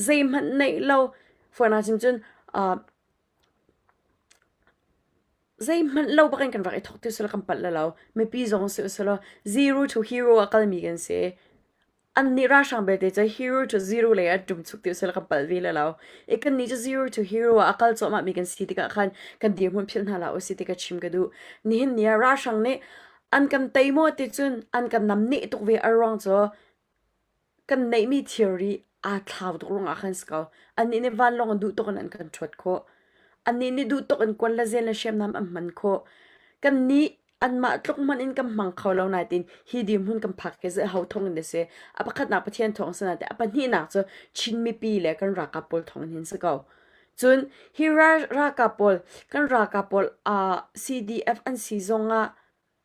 Zeihmanh neih lo fuan chim cun uh, zeihmanh lo bakin kan rak i thawk ti sila kan palh lo mipi zong si usulaw zero to hero a kalmi kan si. Annih ralhrang belte cu hero to zero lei ah ṭumchuk ti usila kan palh ve le lo. I kannih cu zero to hero ah a kal cuahmahmi kan si tikah khan kan dirhmun philh hna hlah usih ti ka chim ka duh. Nihin ni ah ralhrang nih an kan tei maw ti cun an kan namneh tuk ve a ruang cu kan neihmi thilri aa thlau tuk ruangah khan si ko. Annih nih vanlawng in duh tuk in an kan ṭhuat khawh. Annih nih duh tuk in kuan le zen le hriamnam an hman khawh. Kannih anmah tluk hmanh in kan hmang kho lo nain hi dirhmun kan phak hi ho thawng in a si. A pakhatnak Pathian thawng si nain a pahnihnak cu Chin mipi le kan ralkap pawl thawng in hin si ko. Cun hi ralkap pawl kan ralkap pawl uh, CDF an si zongah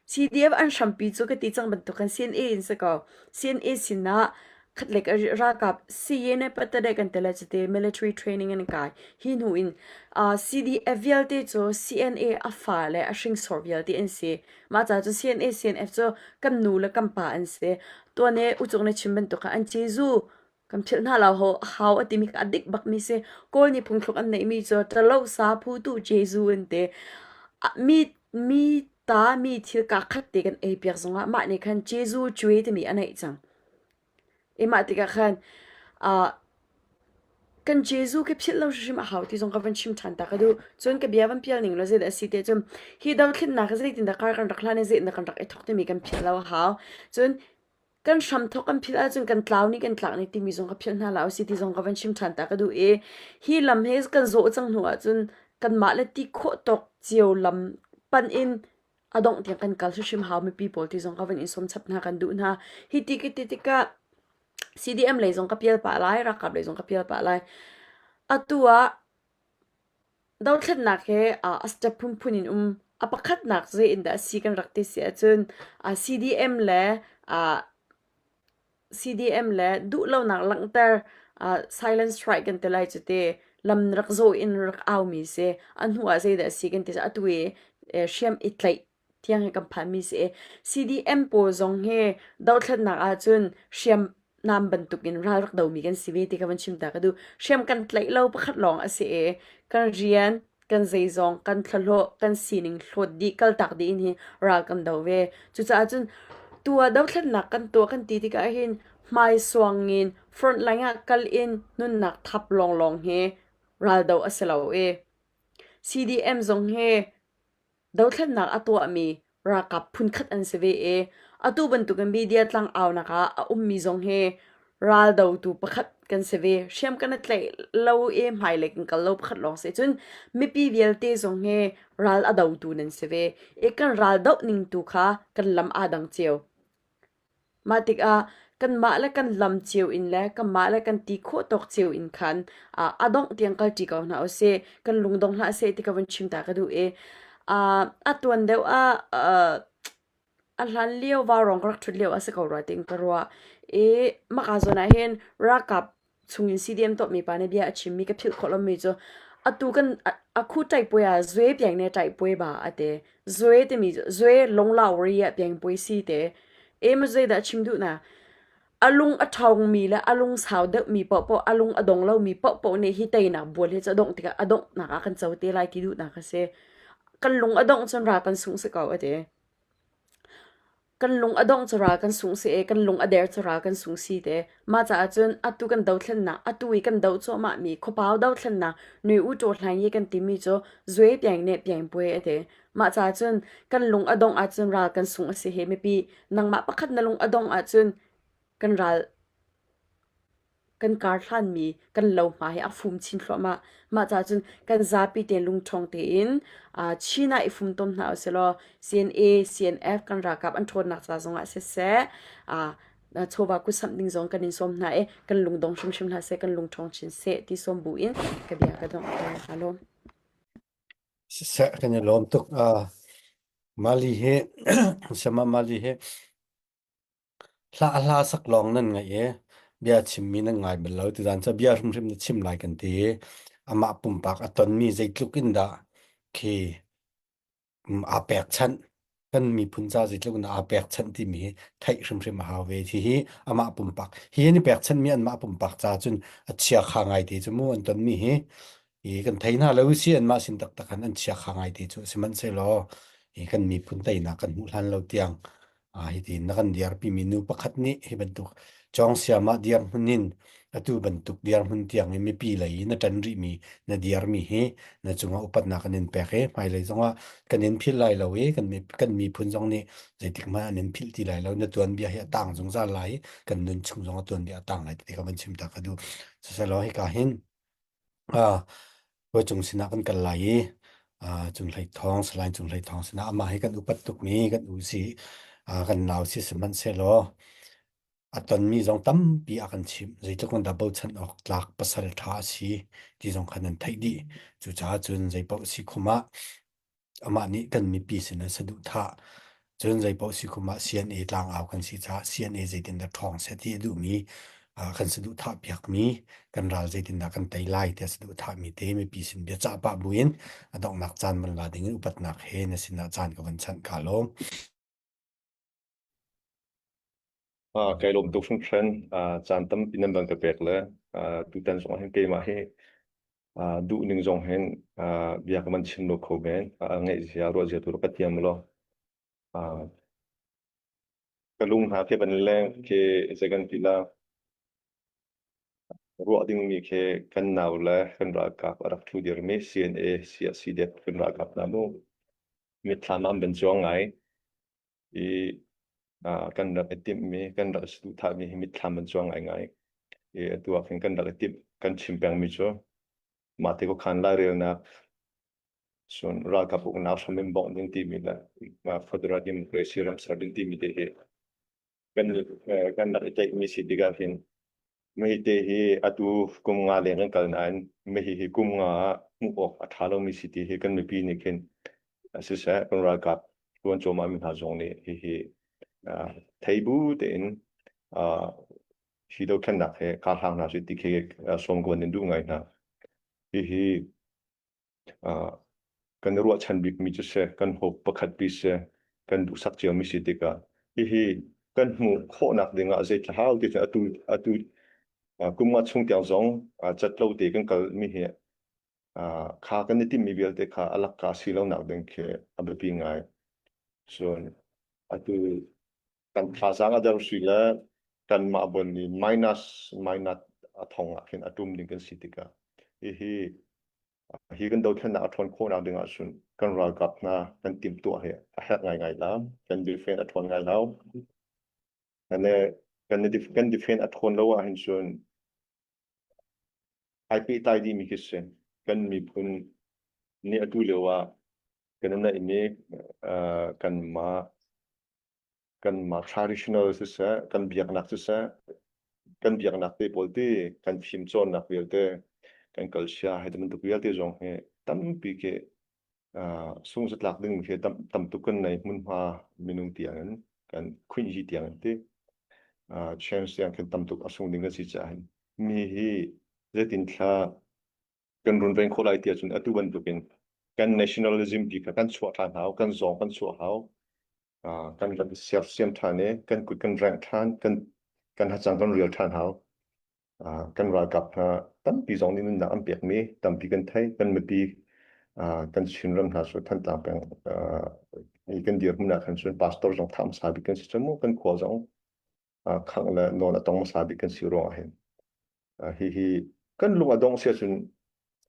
CDF an hrampi cu ka ti cang bantuk kan CNA in si ko. CNA sinah khatlek ralkap CNA patade kan tele cite military training an kai. Hi hnu in uh, CDF vialte cu CNA a fa le a hringsor vialte an si. Mah ca cu CNA CNF cu kan nu le kan pa an si. Tuan e uchung na chim bantuk kha an Jezu kan philh hna lo ho hau a timi a dik bakmi si. Kawl nih phungthluk an neihmi cu ṭalo sa phu tu Jezu an ti. Mi mi ta mi thil ka khat te kan ei piak zongah mah nih khan Jezu cue timi a neih cang. I mah tikah khan uh, kan Jezu khi philh lo hrimhrim a hau ti zong ka van chim ṭhan ta ka duh. Cun ka bia van pial ning law zeidah a si te cun hi dothlennak hi zeitindah kar kan rak hlan i zeitindah kan rak i thawk timi kan philh lo a hau. Cun kan hramthawk kan philh ahcun kan tlau ni kan tlak ni timi zong ka philh hna la usih ti zong ka van chim ṭhan ta ka duh i hi lam hi kan zawh cang hnu ahcun kanmah le ti khawh tawk cio lam pan in a dongh tiang kan kal hrimhrim hau mipi pawl ti zong ka van in sawm chap hna kan duh hna. Hi ti ka ti tikah CDM lei zong ka pial pah lai, ralkap lei zong ka pial pah lai. Atu ah Dothlennak he a step phunphun in um. A pakhatnak zei in dah a si kan rak ti si ahcun CDM le. CDM le duhlonak langhter silent strike kan ti lai cu te lam rak zawh in rak aumi si. A hnu ah zeidah a si kan ti atu i hriam i tlaih tiang hi kan phanmi si i CDM pawl zong hi dothlatnak ahcun hriamnam bantukin ral rak domi kan si ve ti kha van chim ta ka duh. Hriam kan tlaih lo pakhat lawng a si i kan rian, kan zeizong, kan thlahlawh, kan sining hlawt dih, kaltak dih in hi ral kan do ve. Cucaah cun tu ah dothlatnak kan tuah kan ti tikah hin hmaisuang in frontline ah kal in nunnak thap lawnglawng hi raldo a si lo i CDM zong hi Dothlennak a tuahmi ralkap phunkhat an si ve i atu bantukin media tlangaunak ah a ummi zong hi raldotu pakhat kan si ve. Hriam kan i tlaih lo i hmailei kan kal lo pakhat lawng si. Cun mipi vialte zong hi ral a dotu nan si ve. I kan ral doh ning tu kha kan lam aa dang cio. Mah tikah kanmah le kan lam cio in le kanmah le kan ti khawh tawk cio in khan a dongh tiang kalṭi ko hna usih. Kan lungdong hlah seh ti ka vun chim ta ka duh i a tuan deuh ah a hlan lio vaurawng ka rak ṭhut lio a si ko rua tiin ka ruah. I maka zawn ah hin ralkap chungin CDM tuahmi pa nih bia a chimmi ka philh khawh lomi cu atu kan a khu ṭaihpuai ah zue piang ne ṭaihpuai ba a ti. Zue timi cu zue lunglau ri ah piangpuai si te. E ma zeidah chim duh na? A lung a ṭhawngmi le a lung sau deuhmi paohpaoh, a lung a dong lomi paohpaoh nih hi teinak bual hi cu a dongh tikah a donghnak ah kan co te lai ti duhnak a si. Kan lung a dongh cun ral kan sungh si ko a ti. Kan lung a dongh cu ral kan sung si i kan lung a der cu ral kan sung si te. Mah caah cun atu kan dothlennak, atu i kan doh cuahmahmi khuapau dothlennak nui u ṭaw hlaing i kan timi cu zue piang nih piang puai a ti. Mah caah cun kan lung a dongh ahcun ral kan sung a si hi mipi nangmah pakhat na lung a dongh ahcun kan ral kan kar hlanmi kan lohma hi a fum chin thluahmah. Mah caah cun kan zapi tein lungṭhawng tein Chin ah i fumtom hna usilaw CNA, CNF kan ralkap an ṭhawnnak ca zongah siseh chawva kutsamh ding zong kan in sawm hna i kan lungdong hrimhrim hlah seh, kan lungṭhawng chin seh ti sawm bu in ka bia ka donghter. Aa lawm. Siseh kan i lawm tuk. Mali hi Sama Mali hi Hla a hla sak lawng nan ngaih i bia chimmi nan ngai bal lo. Tuzaan cu bia hrimhrim na chim lai kan ti i amah pumpak a tonmi zeitluk in dah khi aa pekchanh kan miphun ca zeitluk in dah aa pekchanh timi hi theih hrimhrim a hau ve. Hihi amah pumpak hi an i pekchanhmi anmah pumpak ca cun a chiakha ngaite cu mu an tonmi hi i kan thei hna lo si anmah sin taktak han an chiakha ngaite cu sihmanhsehlaw hi kan miphun teinak kan hmuh hlan lo tiang hiti na kan dirpimi nu pakhat nih hi bantuk cawngsiam ah dirhmun in atu bantuk dirhmun tiang in mipi lei in na ṭan rihmi na dirmi hi na cungah upatnak kan in pek i hmailei zongah kan in philh lai lo i kan kan miphun zong nih zeitik hmanh an in philh ti lai lo na tuanbia hi a tang zungzal lai i kan nun chung zong a tuanbia a tang lai ti ka van chim ta ka duh siselaw hika hin Khuacung sinah kan kal lai i Cunghlei Thawng, Salai Cunghlei Thawng sinah amah hi kan upat tukmi kan u si, kan nau si sihmanhsehlaw a tonmi zong tampi a kan chimh. Zeitluk in dah bochan awk tlak pasal ṭha a si ti zong kha nan theih dih. Cucaah cun zeipaoh si khum ah amah nih kan mipi sin ah saduhthah cun zeipaoh si kum ah CNA tlangau kan si caah CNA zeitindah ṭhawng seh ti a duhmi kan saduhthah piakmi kan ral zeitindah kan tei lai tiah saduhthahmi te mipi sin biacah pah buin a donghnak caan van la dingin upatnak he na sinah caan ka van chanh ka lawm. Kai lawm tuk hringhran. Caan tampi nan van ka pek le tutan zong hin keimah hi duh ning zong hin bia ka van chim lo kho men. Ngaih zia ruah zia tu ka thiam lo. Ka lung hna khi van leng khi zei kan ti la ruah dingmi khi kan nau le kan ralkap a rak ṭhu dirmi CNA CSCDF kan ralkap hna mu mitthlam ah an van cuang ngai. I kan rak i timhmi kan rak i saduhthahmi hi mitthlam an cuang ngaingai. I atu ah khin kan rak i timh kan chim pengmi cu mah te khuakhan lairelnak cun ralkap uknak hram in bawmh ding timi le federal democracy ram ser ding timi te hi kan kan rak i tlaihmi si tikah hin Mei te hi atu kum nga leng kan kal nain mei hi kum nga ah hmuh awk a ṭha lomi si ti hi kan mipi nih khin siseh kan ralkap ṭuan cuahmah mi hna zong nih hihi thei bu tein. Hi dothlennak he kaa hlang hna sih ti khi sawm ka van in duh ngai hna. Hihi kan i ruahchan bikmi cu si, kan hope pakhat pi si, kan duhsak ciomi si tikah hihi kan hmuh khawhnak dingah zei hau ti cun atu atu kum nga chung tiang zong cat lo te kan kalmi hi kha kan i timhmi vialte kha a lakka si lonak ding khi a biapi ngai. Cun atu kan thazaang a der si le kanmah bon nih minus minus a thong ah khin a tum ding kan si tikah hihi hi kan dothlennak a ṭhawn khawhnak ding ahcun kan ralkap hna kan timhtuah hi a herh ngaingai la kan defense a ṭhawn ngai lo kan kan kan defense a ṭhawn lo ahhin cun ai pehtlai dihmi khi si kan miphun nih atu lio ah kan i naihmi kanmah kanmah traditional siseh kan biaknak siseh kan biaknak te pawl ti kan fimcawnnak vialte kan culture hei ti bantuk vialte zong hi tampi khi sungzatlak ding khi tam tam tuk kan nei hmunhma minung tiang in kan khuinyi tiang in ti chance tiang khin tam tuk a sung ding kan si caah hin mi hi zeitin thla kan runven khawh lai ti ahcun atu bantukin kan nationalism ti kha kan chuah ṭhan hau kan zawng kan chuah hau kan ram sersiam ṭhan i kan kut kan rengh ṭhan kan kan hacang kan rial ṭhan hau kan ralkap hna tampi zong nih nunnak an pekmi tampi kan thei kan mipi kan Chinram hna cu Thantlang peng i kan dirhmun ah khan cun pastor zong thah hmasa bik kan si cun mu kan khua zong khangh le nawn a tong hmasa bik kan si ruangah hin hihi kan lung a dong si ahcun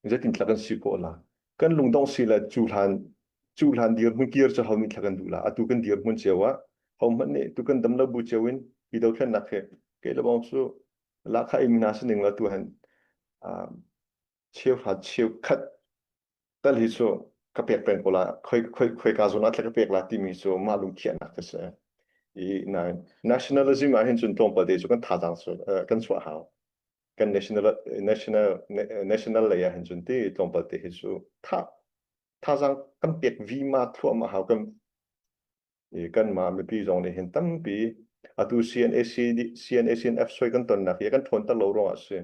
zeitin thla kan si khawh la kan lung dong si le cu hlan cu hlan dirhmun kir cu ho nih thla kan duh la atu kan dirhmun cio ah ho hmanh nih tu kan dam lo bu cio in hi dothlennak he ke le bong cu lakha in na sining la tu han cheuhra cheukhat tal hi cu ka pek peng ko la khoi khoi khoi ka zawn ah thla ka pek la timi cu mah lungkhiahnak ka si i nain nationalism ah hin cun tlawmpal te cu kan thazaang cu kan chuah hau kan national national national lei ah hin cun ti tlawmpal te hi cu tha thazaang kan pek vima thluahmah hau kan i kanmah mipi zong nih hin tampi atu CNAC CNAC F soi kan tonnak hi kan ṭhawn ter lo ruangah si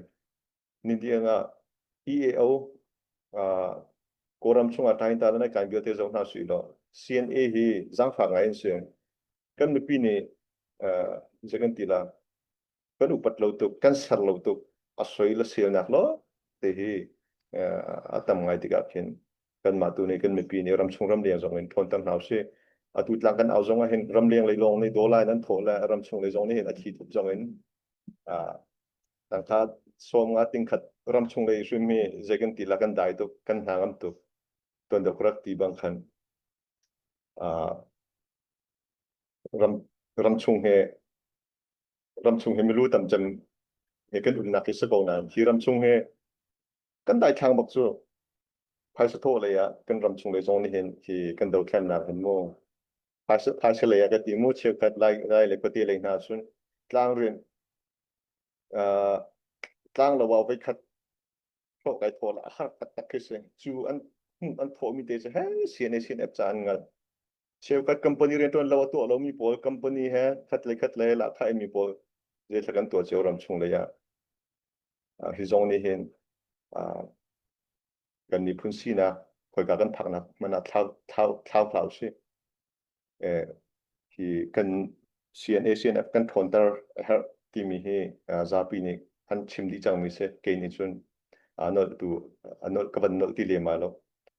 ni tiang ah EAO Kawlram chungah tain ta le kai vialte zoh hna sih law CNA hi zaangfak ngai an si. Kan mipi nih zei kan ti la kan upat lo tuk kan ser lo tuk a soi le selnak lo te hi a tam ngai tikah khin kanmah tu nih kan mipi nih ramchung ramleng zong in ṭhawnter hna usih. Atu tlang kan au zong ah hin ramleng lei lawng nih dollar in an thawh le ramchung lei zong nih hin a thi thup zong in tangka sawm nga ting khat ramchung lei hrim hi zei kan ti la kan dai tuk kan hna ngam tuk tuan deuh rak ti bang khan ram ramchung he ramchung he milu tam cem he kan umnak hi si ko nain hi ramchung he kan daithlang bak cu phaisa thawh lei ah kan ramchung lei zong nih hin hi kan dothlennak hin mu phaisa phaisa lei ah ka ti mu cheukhat lai lai le khuate lei hna cun tlang rian tlang lo voi khat thawh kai thaw la har taktak khi si cu an an thawh mi te cu he CNA CNF ca an ngal cheukhat company riantuan lo a tuah lomi pawl company he khat le khat le lah thai mi pawl zei kan tuah cio ram chung lei ah hi zong nih hin kan miphun sinak khoika kan phaknak hmanh ah thlau thlau thlau hlah usih hi kan CNA CNF kan ṭhawnter a herh timi hi zapi nih an chim dih cangmi si kei nih cun a nolh tu a nolh ka van nolh ti lem lo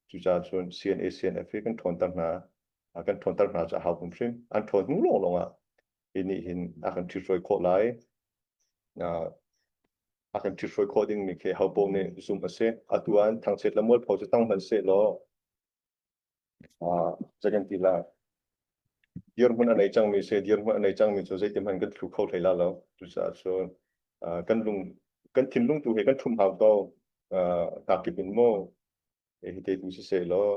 cucaah cun CNA CNF hi kan ṭhawnter hna kan ṭhawnter hna cu a hau hrim an ṭhawn hnu lawng lawng ah hi nih hin a kan ṭhithruai khawh lai a kan ṭhithruai khawh dingmi khi ho paoh nih zumh a si atu ah thangchiat le mualpho cu tang hmanh seh law zei kan ti la dirhmun a nei cangmi si dirhmun a nei cangmi cu zeitin hmanh kan thlu kho hlei la lo cucaah cun kan lung kan thinlung tu he kan ṭhum hau ko kakip in maw hi te tu siseh law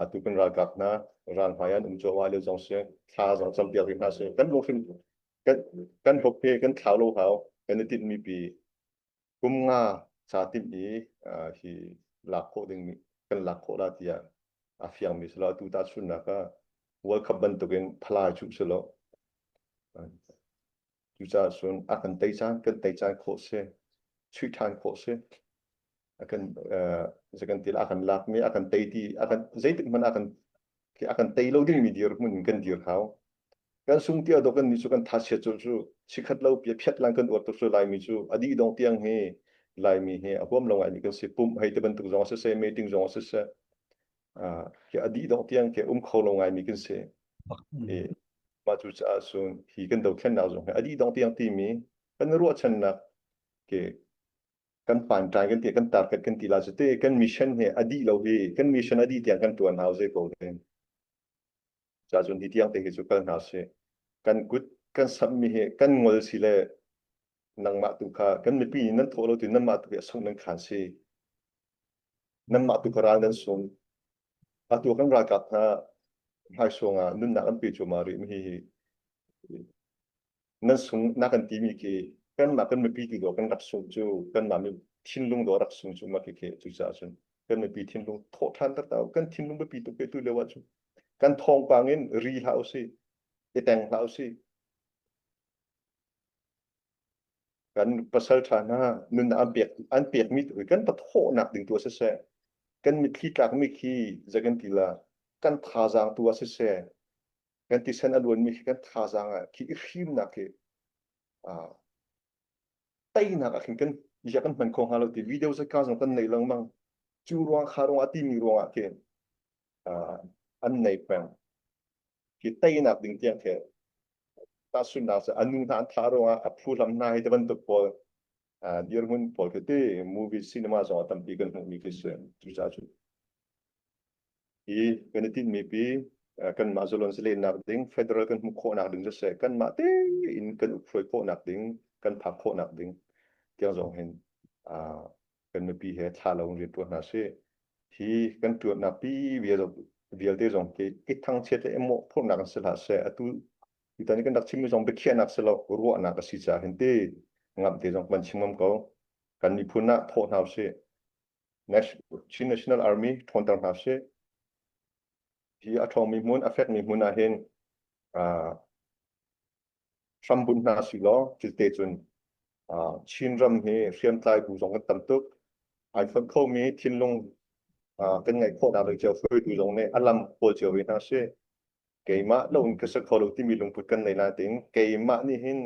atu kan ralkap hna ral hmai an um cuahmah lio zong si thla zong campiak rih hna si kan lunghrinh kan kan hop he kan thlau lo hau kan i tinhmi pi kum nga ca timh i hi lak khawh ding kan lak khawh la tiah a fiangmi si lo atu tahchunhnak ah World Cup bantukin phalai cuh si lo. Cucaah cun a kan tei caan kan tei caan khawh si, chuih ṭhan khawh si. A kan zei kan ti a kan lakmi a kan tei ti a kan zeitik hmanh a kan a kan tei lo dingmi dirhmun in kan dir hau. Kan sung tiah dawh kan nih cu kan thachiat cu cu chikhat lo pia phiat lang kan uar tuk cu Laimi cu a dih dong tiang hi Laimi hi a huam lo ngaimi kan si. Pumh hei ti bantuk zong a siseh, meeting zong a siseh, khi a dih dong tiang khi um kho lo ngaimi kan si. I mah cu caah cun hi kan dothlennak zong hi a dih dong tiang timi kan ruahchannak ke kan pantai kan ti kan target kan ti la cu te kan mission hi a dih lo hi kan mission a dih tiang kan tuan hau zei ko te. Ca cun hi tiang te hi cu kal hna si. Kan kut kan sammi hi kan ngol si le nangmah tu kha kan mipi nih nan thawh lo ti nanmah tu hi a sungh nan khan si. Nanmah tu kha ral nan sung. Atu kan ralkap hna hmaisuang ah nunnak an pe cuahmah rih mi hi nan sung na kan timi khi kanmah kan mipi tu dawh kan rak sung cu kanmah mi thinlung dawh rak sung cu ma khi khi cucaah cun kan mipi thinlung thawh ṭhan taktak kan thinlung biapi tuk pe tu lio ah cun kan thawngpang in ri hlah usih i teng hlah usih kan pasal ṭha hna nunnak an pek an pekmi tu hi kan pathawhnak ding tu ah siseh kan mitthli tlakmi khi zei kan ti la kan thazaang tu ah siseh kan tisen a luanmi khi kan thazaang ah khi i hrimnak khi teinak ah khin kan ya kan hman kho hnga lo ti video zaka zong kan nei lengmang cu ruang kha ruang ah timi ruang ah khin an nei peng khi teinak ding tiang khi tahchunhnak cu a nu hna an thah ruangah a phuhlam hna hi ti bantuk pawl dirhmun pawl khi ti movie cinema zong ah tampi kan hmuhmi khi si cucaah cun hi kan i tinhmi pi kanmah zalon zalennak ding federal kan hmuh khawhnak ding siseh kanmah tein kan ukhruai khawhnak ding kan phak khawhnak ding tiang zong hin kan mipi he thla lo in rian ṭuan hna sih. Hi kan ṭuannak pi vialte zong khi i thangchiat le i mawhphurhnak in si hlah seh. Atu tutan i kan rak chimmi zong biakhiahnak si lo, ruahnak a si caah hin ti ngamh te zong kan chim ngam ko. Kan miphun ah thawh hna usih. Chin National Army ṭhawnter hna usih. Hi a ṭhawngmi hmun, a fekmi hmun ah hin hrambunh hna si law culte cun Chinram hi hriamtlai bu zong kan tam tuk. Ai fonh khomi thinlung kan ngeih khawhnak ding cio hruaitu zong nih a lam kawl cio ve hna si. Keimah lo in ka si kho lo timi lungput kan nei nain keimah nih hin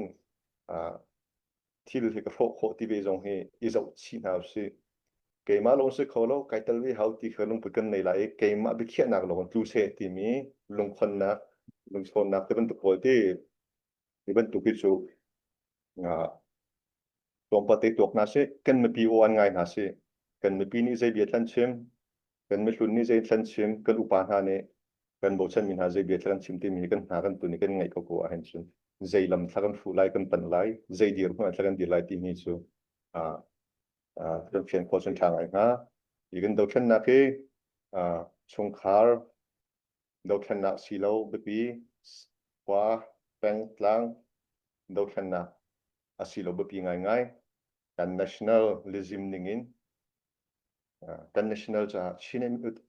thil hi ka hrawh khawh ti ve zong hi i zoh chih hna usih. Keimah lawng si kho lo, kai tel ve hau ti kha lungput kan nei lai i keimah biakhiahnak lawng tlu seh timi lungkhonnak, lungchawnnak ti bantuk pawl ti ti bantuk hi cu tlawmpal te tuak hna sih, kan mipi aw an ngai hna sih. Kan mipi nih zei bia thlan chim, kan mihlun nih zei thlan chim, kan upa hna nih kan bochanmi hna zei bia thla kan chim timi hi kan hna kan tun i kan ngaih ko ko ahhin cun zei lam thla kan fuh lai kan panh lai zei dirhmun ah thla kan dir lai timi cu kan fian khawh cun ṭha ngai hnga. Hi kan dothlennak hi chungkhar dothlennak si lo biapi khua pengtlang dothlennak a si lo biapi ngaingai kan nationalism ningin kan national caah Chin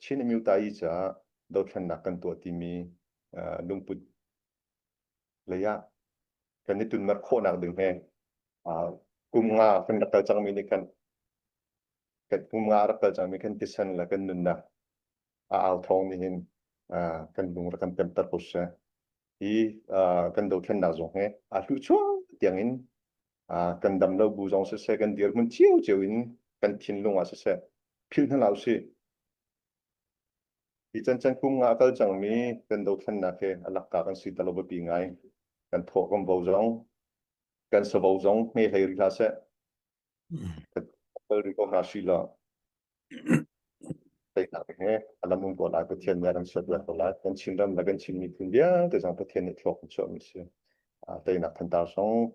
Chin Amyutayi caah dothlennak kan tuah timi lungput lei ah kan i tunmer khawhnak ding he kum nga kan rak kal cangmi nih khan kan kum nga rak kal cangmi kan tisen le kan nunnak a au thawng nih hin kan lung rak kan pemter ko seh. Hi kan dothlennak zong he a hluchuak tiang in kan dam lo bu zong siseh kan dirhmun cio cio in kan thinlung ah siseh philh hna hlah usih. Hi cancan kum nga a kal cangmi kan dothlennak hi a lakka kan si ta lo biapi ngai. Kan thawh kan vo zong kan savo zong hme hlei rih hlah seh. Kan kal rih ko hna si law teinak he a lam um ko lai Pathian nih a kan suat ko lai. Kan Chinram le kan Chin miphun vialte zong Pathian nih thluak in chuahmi si. Teinak thantar zong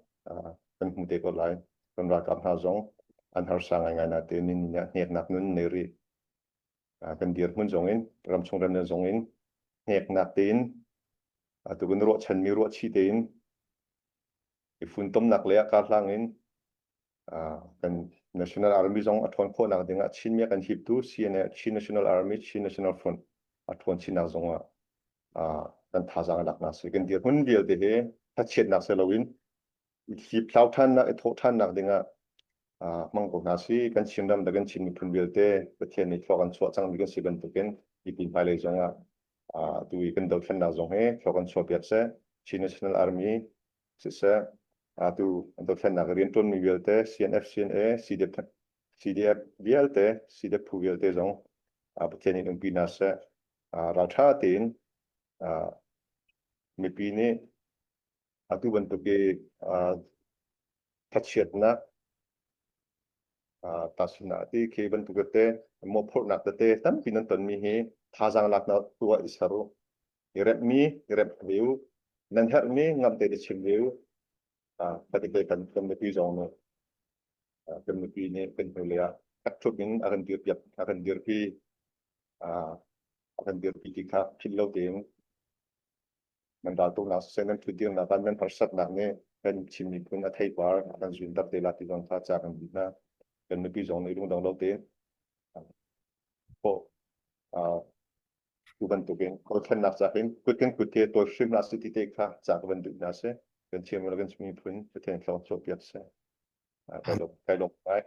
kan hmu te ko lai. Kan ralkap hna zong an harsa ngaingai natein ni ni ah hneknak nun nei rih. Kan dirhmun zong in ramchung remnak zong in hneknak tein atu kan ruahchanmi ruahchih tein i funtomnak lei ah karhlang in kan National Army zong a ṭhawn khawhnak ding ah Chinmi a kan hiptu CNA Chin National Army Chin National Front a ṭhawn chinnak zong ah kan thazaang a laknak si kan dirhmun vialte hi thachiatnak si loin. Hliphlau ṭhannak i thawh ṭhannak dingah hmang ko hna si. Kan Chinram le kan Chin miphun vialte Pathian nih thlua kan chuah cangmi kan si bantukin mipi hmailei zongah atu i kan dothlennak zong hi thlua kan chuahpiak seh. Chin National Army siseh, atu dothlennak i rianṭuanmi vialte CNF, CNA, CDF, CDF vialte, CDF phu vialte zong Pathian in umpi hna seh. Ralṭha tein mipi nih atu bantuk i thachiatnak tahchunhnak ti khi bantuk tete mawhphurhnak tete tampi nan tonmi hi thazaang laknak tu ah i ser u. I remhmi i remh ve u. Nan herhmi ngamh te i chim ve u. Khatikei kan kan mipi zong nih kan mipi nih kan hnulei ah takṭhup in a kan dirpiak a kan dirpi a kan dirpi ti kha philh lo tein nan raltuknak siseh nan ṭhutdirnak ah nan harsatnak nih kan Chin miphun a theipar a kan zunter te la ti zong kha ca kan duh hna. Kan mipi zong nih lungdong lo tein khawh tu bantukin dothlennak ca hin kut kan kut he tawi hrim hlah sih ti te kha ca ka van duh hna si. Kan Chin le kan Chin miphun Pathian thawng chuahpiak seh. Kai lawm kai lawm ngai.